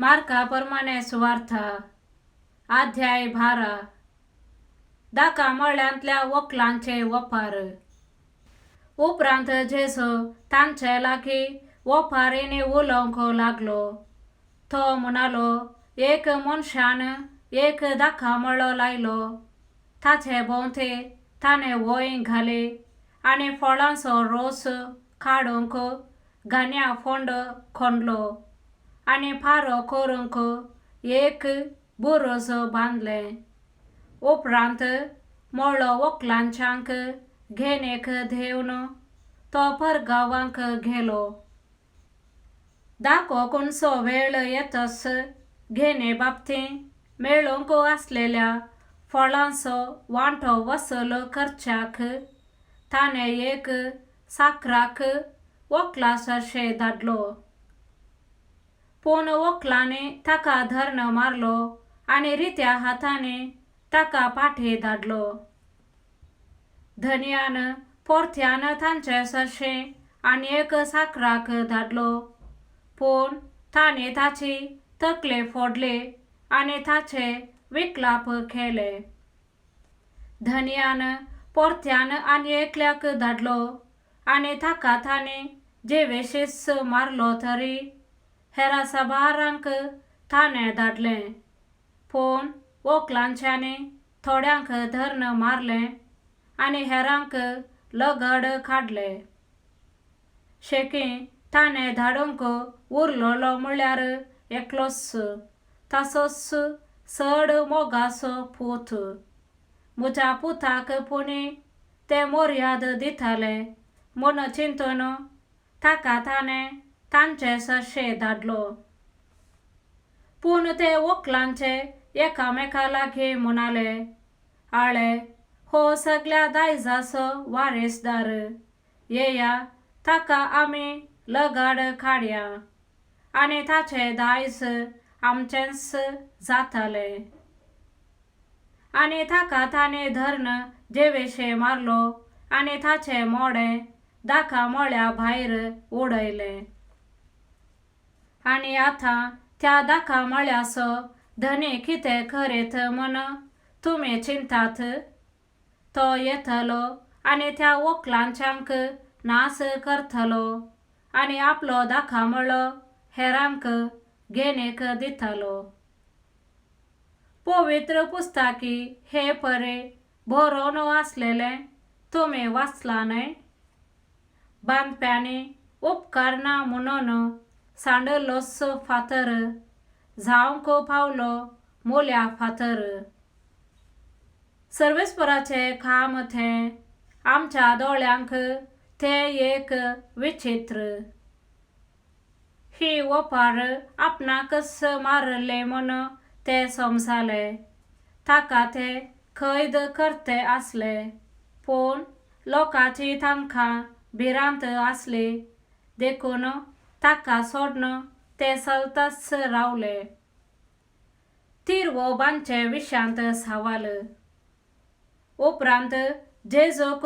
मार्का प्रमाणे सुवार्था, अध्याय 12. दाका मळ्यांतल्या वकलांचे वपार. उपरांत जेजू तांचे लागीं वपारींनी उलोवंक लागलो. तो म्हणालो, एक मनशान एक दाका मळो लायलो. ताचे भोंवती ताणें वंय घाली आनी फळांचो रोस काडूंक घाण्या फोंड खणलो आनी पारो करूंक एक बुरूज बांदलें. उपरांत मळो वकलांच्यांक घेणेक धेवन तो परगांवांक गेलो. दाको कोणसो वेळ येतच घेणे बाबतीं मेळूंक आसलेल्या फळांचो वांटो वसूल करच्याक ताणें एक साकराक वकलासरशें धाडलो. पूण वकलांनी ताका धरण मारलो आनी रित्या हातांनी ताका पाटी धाडलो. धनयान परत्यान तांचे सरशें आनी एक साकराक धाडलो. पूण ताणें ताची तकली फोडली आनी ताचे विकलाप केले. धनयान परत्यान आनी एकल्याक धाडलो आनी ताका ताणें जिवेशीच मारलो तरी हेरा साबारांक ताणें धाडलें. पूण वकलांच्यांनी थोड्यांक धरण मारलें आनी हेरांक लगड काडले. शेकी ताणें धाडूंक उरलेलो म्हळ्यार एकलोच, ताचोच चड मोगाचो पूत. म्हज्या पुताक पुणी ते मर्याद दिताले म्हूण चिंतून ताका ताणें तांचे सरशें धाडलो. पूण ते वकलांचे एकामेका लागीं म्हणाले, आळे, हो सगळ्या दायजाचो वारेसदार, येया ताका आमी लगाड काडया आनी ताचें दायज आमचेंच जातलें. आनी ताका ताणें धरण जिवेशें मारलो आनी ताचें मोडें दाका मळ्या भायर उडयलें. आनी आतां त्या दाका मळ्याचो धनी कितें करीत म्हूण तुमी चिंतात? तो येतलो आनी त्या वकलांच्यांक नाश करतलो आनी आपलो दाका मळो हेरांक घेणेक दितलो. पवित्र पुस्तकी हे परे बरोवन आसलेलें तुमी वाचलां न्हय? बांदप्यांनी उपकारना म्हणून सांडलोच फातर जावंक पावलो मुल्या फातर. सर्वेस्पराचें काम तें, आमच्या दोळ्यांक तें एक विचित्र. ही वपार आपणाकच मारले म्हूण ते समजाले. ताका ते कैद करते आसले. पूण लोकांची तांकां भिरांत आसली देखून ताका सोडून ते चलतच रावले. तिरवो बांदचे विशयांत सवाल. उपरांत जेजूक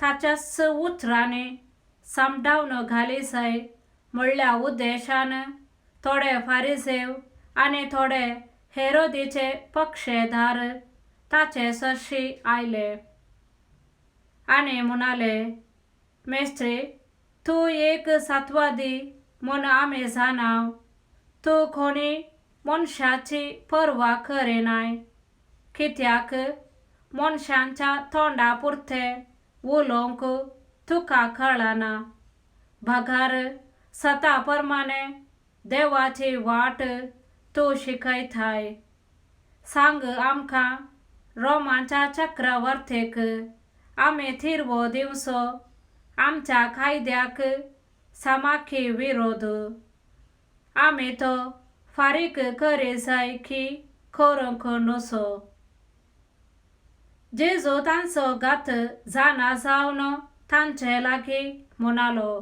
ताच्याच उतरांनी सांबडावन घाली जाय म्हळ्या उद्देशान थोडे फारिसेव आनी थोडे हेरोदीचे पक्षेदार ताचे सरशी आयले आनी म्हणाले, मेस्त्री, तूं एक सातवादी म्हूण आमी जाणाव. तूं कोणी मनशाची पर्वा करिनाय, कित्याक मनशांच्या तोंडा पुरतें उलोवंक तुका कळना. बगर सता प्रमाणे देवाची वाट तूं शिकयताय. सांग आमकां, रोमाच्या चक्रवर्तीक आमी तिरवो दिवचो आमच्या कायद्याक सामकी विरोध? आमी तो फारीक करी जाय की करूंक नसो? जेजू तांचो घात जाणा जावन तांचे लागीं म्हणालो,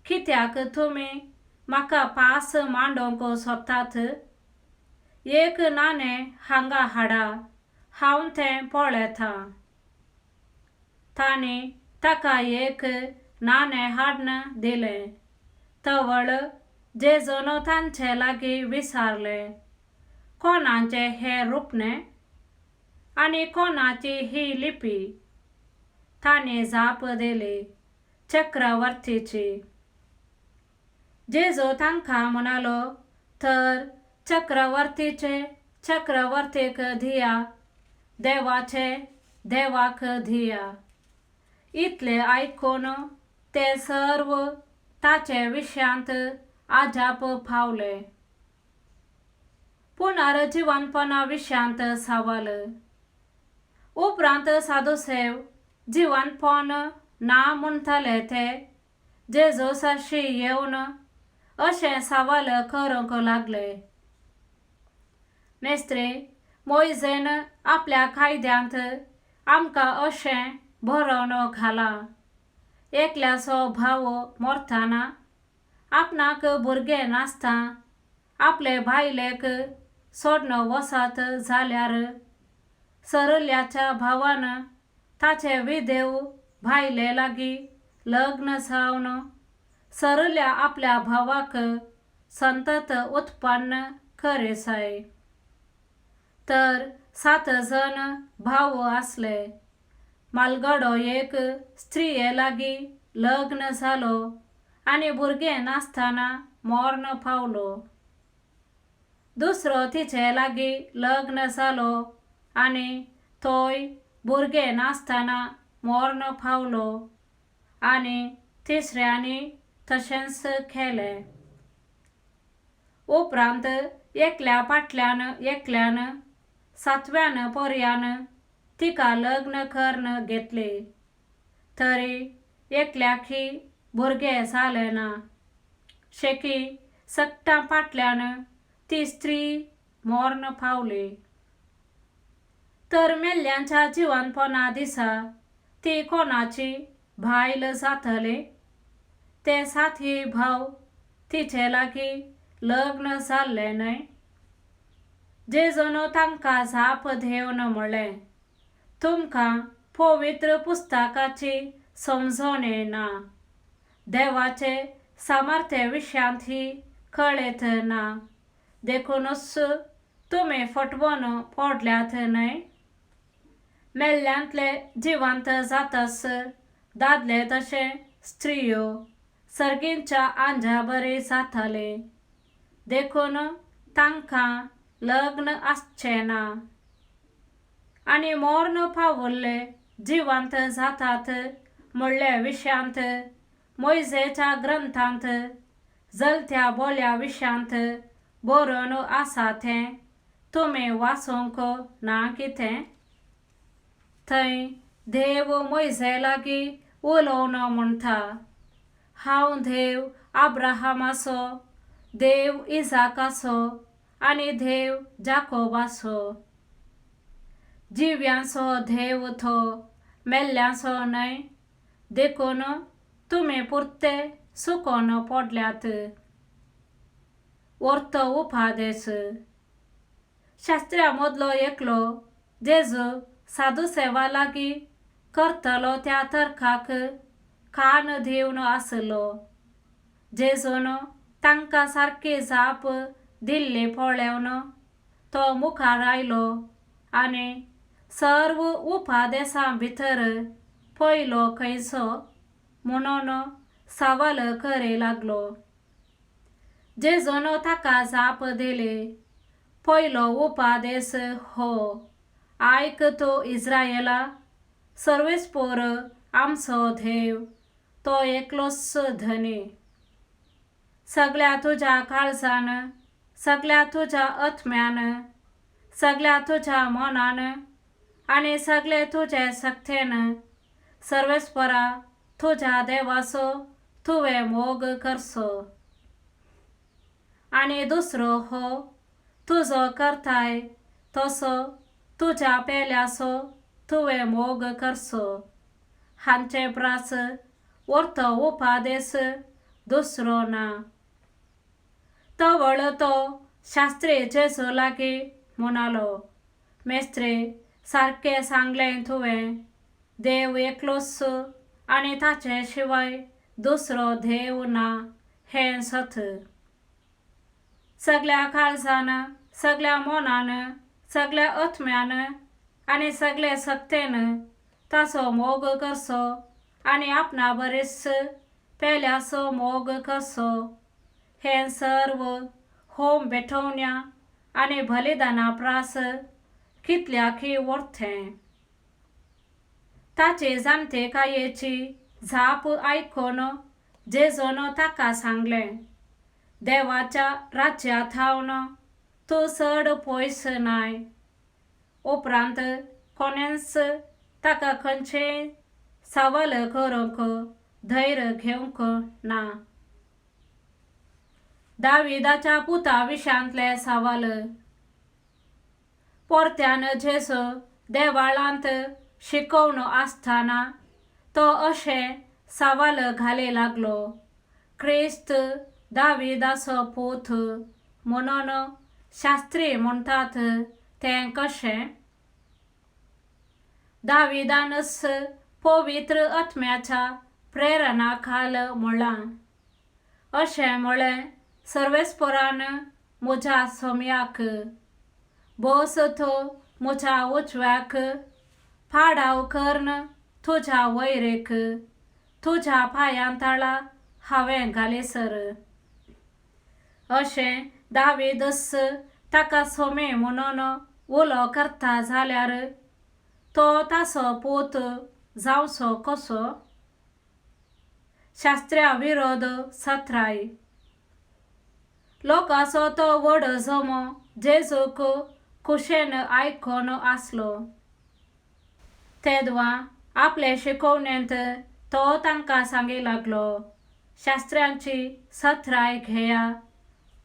कित्याक तुमी म्हाका पास मांडूंक सोदतात? एक नाणें हांगा हाडा, हांव तें पळयतां. तांणी ताका एक नाणें हाडून दिलें. तवळ जेजून तांचे लागीं विचारलें, कोणाचें हें रुपणें आनी कोणाची ही लिपी? तांणी जाप दिली, चक्रवर्तीची. जेजू तांकां म्हणालो, तर चक्रवर्तीचें चक्रवर्तीक दिया, देवाचें देवाक दिया. इतलें आयकून ते सर्व ताचे विशयांत अजाप पावले. पुनर्जिवनपणा विशयांत सवाल. उपरांत सादुसेव जिवनपण ना म्हणटाले ते जेजू सरशी येवन अशें सवाल करूंक लागले, मेस्त्री, मोयजेन आपल्या कायद्यांत आमकां अशें बरोवन घालां, एकल्याचो भाव मरतना आपणाक भुरगें नासता आपले बायलेक सोडून वचत जाल्यार सरल्याच्या भावान ताचे विदेव बायले लागीं लग्न जावन सरल्या आपल्या भावाक संतत उत्पन्न करीजाय. तर 7 जण भाव आसले. म्हालगडो एक स्त्रिये लागीं लग्न जालो आनी भुरगें नासतना मर्ण पावलो. दुसरो तिचे लागीं लग्न जालो आनी तोय भुरगें नासतना मर्ण पावलो आनी तिसऱ्यांनी तशेंच केलें. उपरांत एकल्या फाटल्यान एकल्यान 7व्यान पर्यान तिका लग्न करून घेतली, तरी एकल्याकय भुरगें जालें ना. शेकी सगटां फाटल्यान ती स्त्री मर्ण पावली. तर मेल्ल्यांच्या जिवनपणा दिसा ती कोणाची बायल जातली? ते 7 भाव तिचे लागीं लग्न जाल्ले न्हय? जेजून तांकां जाप दिवन म्हणलें, तुमकां पवित्र पुस्तकाची समजणी ना, देवाचे सामर्थ्य विशयांत कळत ना, देखूनच तुमी फटवून पडल्यात न्हय? मेल्ल्यांतले जिवंत जातच दादले तशें स्त्रियो सर्गींच्या आंजा बरी जाताले, देखून तांकां लग्न आसचें ना. आनी मर्ण पावल्ले जिवंत जातात म्हणले विशयांत मोयजेच्या ग्रंथांत जलत्या बोल्या विशयांत बरोवन आसा तें तुमी वाचूंक ना कितें? थंय देव मोयजे लागीं उलोवन म्हणटा, हांव देव अब्राहमाचो, देव इजाकाचो आनी देव जाकोबाचो. जिव्यांचो देव तो, मेल्ल्यांचो न्हय, देखून तुमी पुरते सुकोन पडल्यात. वर्तो उपादेश. शास्त्र्या मदलो एकलो जेजू साधुसेवा लागीं करतलो त्या तर्काक कान दिवन आसलो. जेजून तांकां सारकी जाप दिल्ली पळोवन तो मुखार आयलो आनी सर्व उपादेसां भितर पयलो खंयचो म्हणून सवाल करी लागलो. जेजून ताका जाप दिली, पयलो उपादेस हो, आयक तूं इस्रायला, सर्वेस्पोर आमचो देव तो एकलोच धनी. सगळ्या तुज्या काळजान, सगळ्या तुज्या आत्म्यान, सगळ्या तुज्या मनान आनी सगळे तुजे शक्तेन सर्वेस्परा तुज्या देवाचो तुवें मोग करचो. आनी दुसरो हो, तुजो करताय तसो तुज्या पेल्याचो तुवें मोग करचो. हांचे प्रास वर्तो उपादेस दुसरो ना. तवळ तो शास्त्री जेजू लागीं म्हणालो, मेस्त्री, सारकें सांगलें तुवें, देव एकलोच आनी ताचे शिवाय दुसरो देव ना हें सत. सगळ्या काळजान, सगळ्या मनान, सगळ्या आत्म्यान आनी सगळे सक्तेन ताचो मोग करचो आनी आपणा बरेच पेल्याचो मोग करचो. हें सर्व होम भेटवण्या आनी बलिदाना प्रास कितल्याकय व्हरतें. ताचे जाणटेकायेची जाप आयकून जेजून ताका सांगलें, देवाच्या राज्या थावन तूं चड पयस नाय. उपरांत कोणेंच ताका खंयचेंय सवाल करूंक धैर्य घेवंक ना. दाविदाच्या पुता विशांतलें सवाल. परत्यान जेजू देवाळांत शिकोवन आसतना तो अशें सवाल घाली लागलो, क्रिस्त दाविदाचो पूत म्हणून शास्त्री म्हणटात तें कशें? दाविदानच पवित्र आत्म्याच्या प्रेरणा खाल म्हळां, अशें म्हळें, सर्वेस्परान म्हज्या सोम्याक बस तूं म्हज्या उजव्याक, पाडाव करून तुज्या वैरेक तुज्या पांयां तळा हांवें घालीसर. अशें दावीदच ताका सोमे म्हणून उलो करता जाल्यार तो ताचो पूत जावचो कसो? शास्त्र्या विरोध सत्राय. लोकांचो तो व्हड जमो जेजूक खुशेन आयकून आसलो. तेदवा आपले शिकोवणेंत तो तांकां सांगी लागलो, शास्त्र्यांची सत्राय घेया,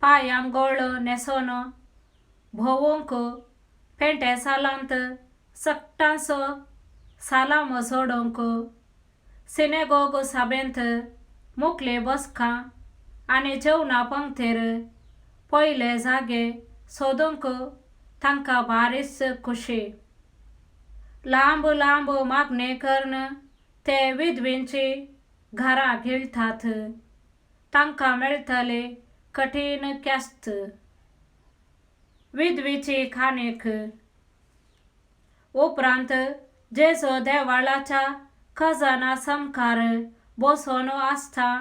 पांयांक गोळ न्हेसोन भोंवूंक पेंटे सालांत चकटांचो सालाम सोडूंक, सिनेगोग सभेंत मुखली बसका आनी जेवणा पंक्तीर पयले जागे सोदूंक तांकां बारीच खुशी. लांब लांब मागणी करून ते विधवींची घरां गिळटात, तांकां मेळटली कठीण ख्यास्त. विधवीची खाणीक. उपरांत जेजू देवाळाच्या खजाना सामकार बसून आसता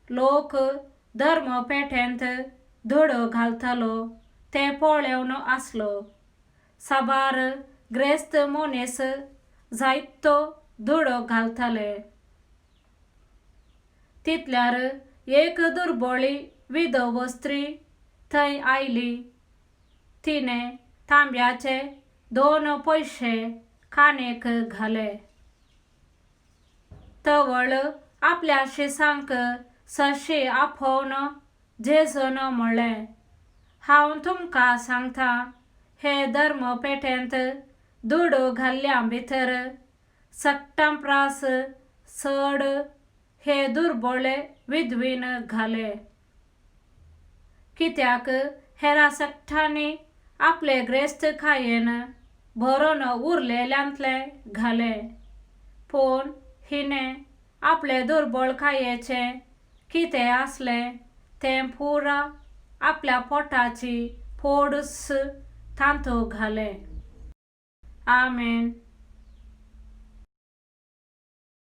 लोक धर्मपेठेंत धुडो घालतालो ते पळोवन आसलो. साबार ग्रेस्त मनीस जायतो धुडो घालताले. तितल्यार एक दुर्बळी विधव स्त्री थंय आयली. तिणें तांब्याचे 2 पयशे काणेक घाले. तवळ आपल्या शिसांक सशी आपोवन जेजून म्हळें, हांव तुमकां सांगता, हे धर्मपेठेंत दुडू घाल्ल्या भितर सगटां प्रास चड हे दुर्बळे विधवीन घाले. कित्याक हेरा सगटांनी आपले ग्रेस्त खायेन भरून उरलेल्यांतले घाले, पूण हिणें आपले दुर्बळकायेचें कितें आसलें तें पुरा आपल्या पोटाची फोडूच तातूंत घालें. आमेन.